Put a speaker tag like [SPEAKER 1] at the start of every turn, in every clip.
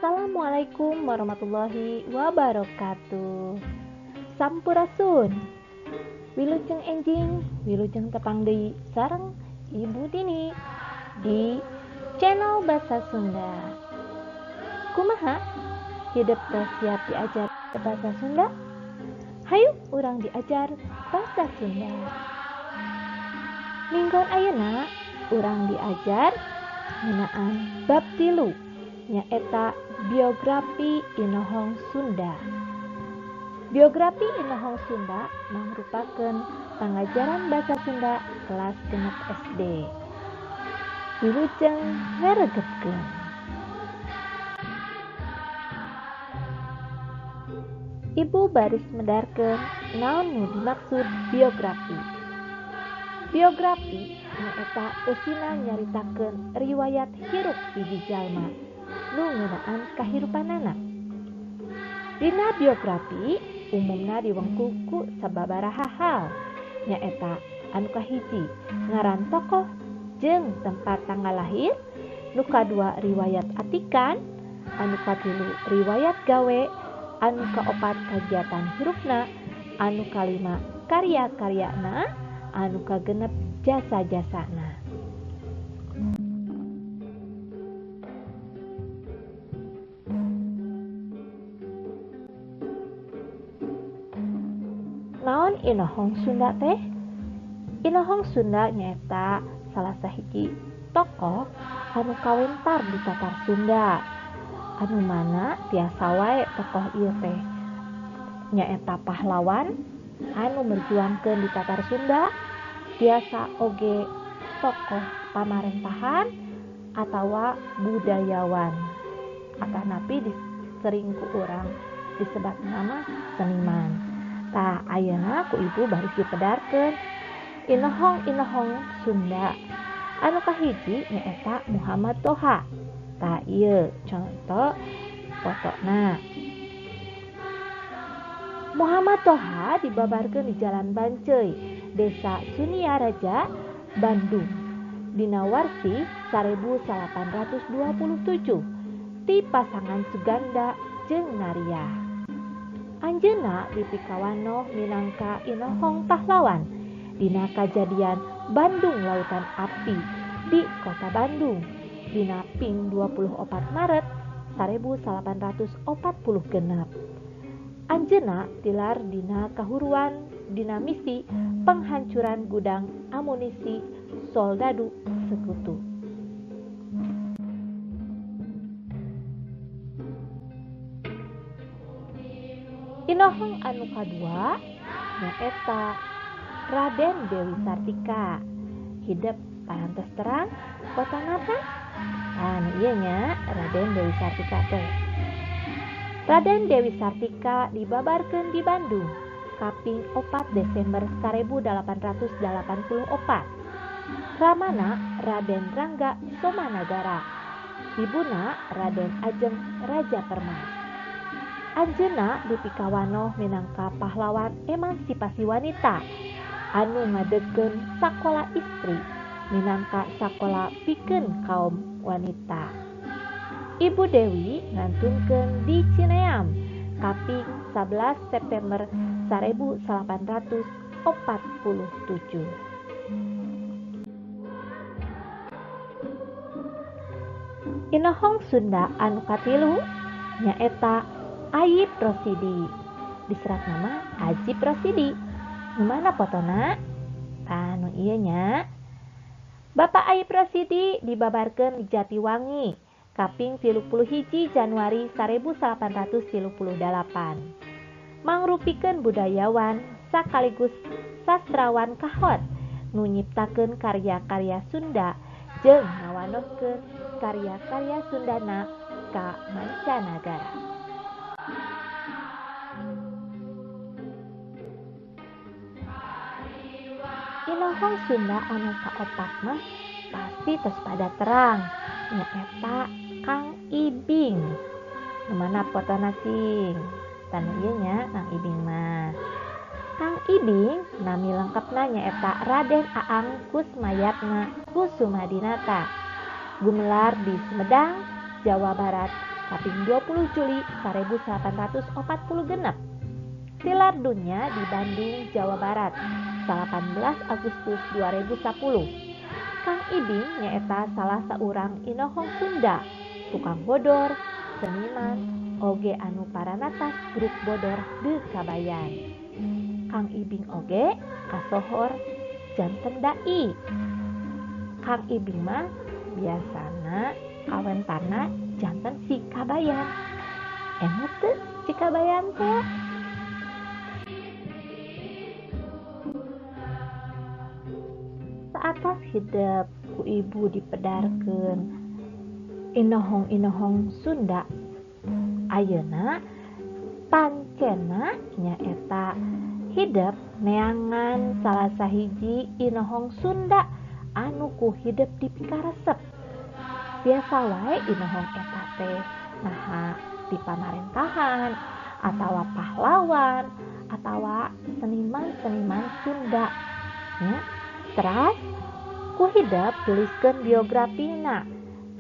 [SPEAKER 1] Assalamualaikum warahmatullahi wabarakatuh. Sampurasun. Wilujeng enjing, wilujeng tepang deui sareng Ibu Dini di channel Bahasa Sunda. Kumaha? Hidup teh siap diajar bahasa Sunda? Hayu urang diajar bahasa Sunda. Minggon ayeuna urang diajar ngeunaan bab 3 nyaeta biografi Inohong Sunda. Biografi Inohong Sunda mangrupakeun pangajaran bahasa Sunda kelas 6 SD. Wilujeng ngaregepkeun. Ibu baris medarkeun naon nu dimaksud biografi. Biografi nyaeta eusina nyaritakeun riwayat hirup hiji jalma nu ngeunaan kahirupanana. Dina biografi umumna diwengku ku sababaraha hal, nyaeta anu kahiji ngaran tokoh jeung tempat tanggal lahir, nu kadua riwayat atikan, anu katilu riwayat gawe, anu kaopat kagiatan hirupna, anu kalima karya-karyana, anu kagenep jasa-jasana. Naon Inohong Sunda teh? Inohong Sunda nyaeta salah sahiji tokoh anu kawentar di Tatar Sunda. Anu mana tiasa wae tokoh ieu teh nyaeta pahlawan anu merjuangkeun di Tatar Sunda, tiasa oge tokoh pamarentahan atawa budayawan. Atanapi sering ku urang disebat nama seniman. Tah ayeuna ku ibu baris dipedarkeun Inohong-inohong Sunda. Anu kahiji nyaeta Muhammad Toha. Tah ieu contoh fotona. Muhammad Toha dibabarkeun di Jalan Banceuy, Desa Suniaraja, Bandung. Dina warsi 1827 ti pasangan Suganda jeung Naria. Anjeunna dipikawanoh minangka Inohong pahlawan dina kajadian Bandung Lautan Api di Kota Bandung dina ping 24 Maret 1846. Anjeunna tilar dina kahuruan dina misi penghancuran gudang amunisi soldadu sekutu. Inohong anu kadua nyaeta Raden Dewi Sartika. Hidep parantos terang kotana teh? Anu ieu nya Raden Dewi Sartika teh. Raden Dewi Sartika dibabarkeun di Bandung kaping 4 Desember 1884. Ramana Raden Rangga Somanagara, ibuna Raden Ajeng Raja Permas. Anjeunna dipikawanoh minangka pahlawan emansipasi wanita anu ngadegkeun sakola istri minangka sakola pikeun kaum wanita. Ibu Dewi ngantunkeun di Cineam kaping 11 September 1847. Inohong Sunda anu katilu nyaeta Ayip Rosidi. Diserat nama Ajip Rosidi. Nu mana fotona? Tah nu ieu nya. Bapak Ayip Rosidi dibabarkeun di Jatiwangi kaping 31 Januari 1838. Mangrupikeun budayawan sakaligus sastrawan kahot nu nyiptakeun karya-karya Sunda jeung ngawanohkeun karya-karya Sundana ka mancanagara. Inohong Sunda anu kaopat mah pasti tos pada terang nyaeta Kang Ibing. Nu mana fotona cing? Tah nu ieu nya Kang Ibing mah. Kang Ibing nami lengkapna nyaeta Raden Aang Kusmayatna Kusumadinata. Gumelar di Sumedang, Jawa Barat Kaping 20 Juli 1846. Tilar dunya di Bandung, Jawa Barat, 18 Agustus 2010. Kang Ibing nyaeta salah saurang inohong Sunda, tukang bodor, seniman, oge anu paranatas grup bodor De Kabayan. Kang Ibing oge kasohor janten dai. Kang Ibing mah biasana kawentarna janten si Kabayan. Emut teu si Kabayan teh? Saatos hidep ku ibu dipedarkeun inohong-inohong Sunda. Ayeuna pancena nyaeta hidep neangan salah sahiji inohong Sunda anu ku hidep dipikaresep. Biasa wae inohong eta teh naha di pamarentahan atawa pahlawan atawa seniman-seniman Sunda nya. Teras ku hidep tuliskeun biografina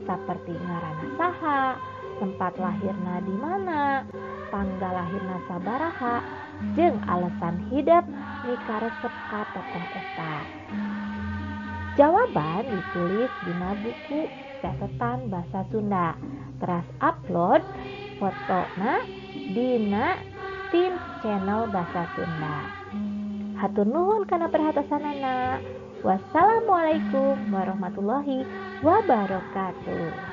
[SPEAKER 1] saperti ngaranna saha, tempat lahirna di mana, tanggal lahirna sabaraha, jeung alasan hidep mikaresep ka tokoh eta. Jawaban ditulis dina buku catatan bahasa Sunda. Teras upload fotona dina tim channel bahasa Sunda. Hatur nuhun kana perhatosanana. Wassalamualaikum warahmatullahi wabarakatuh.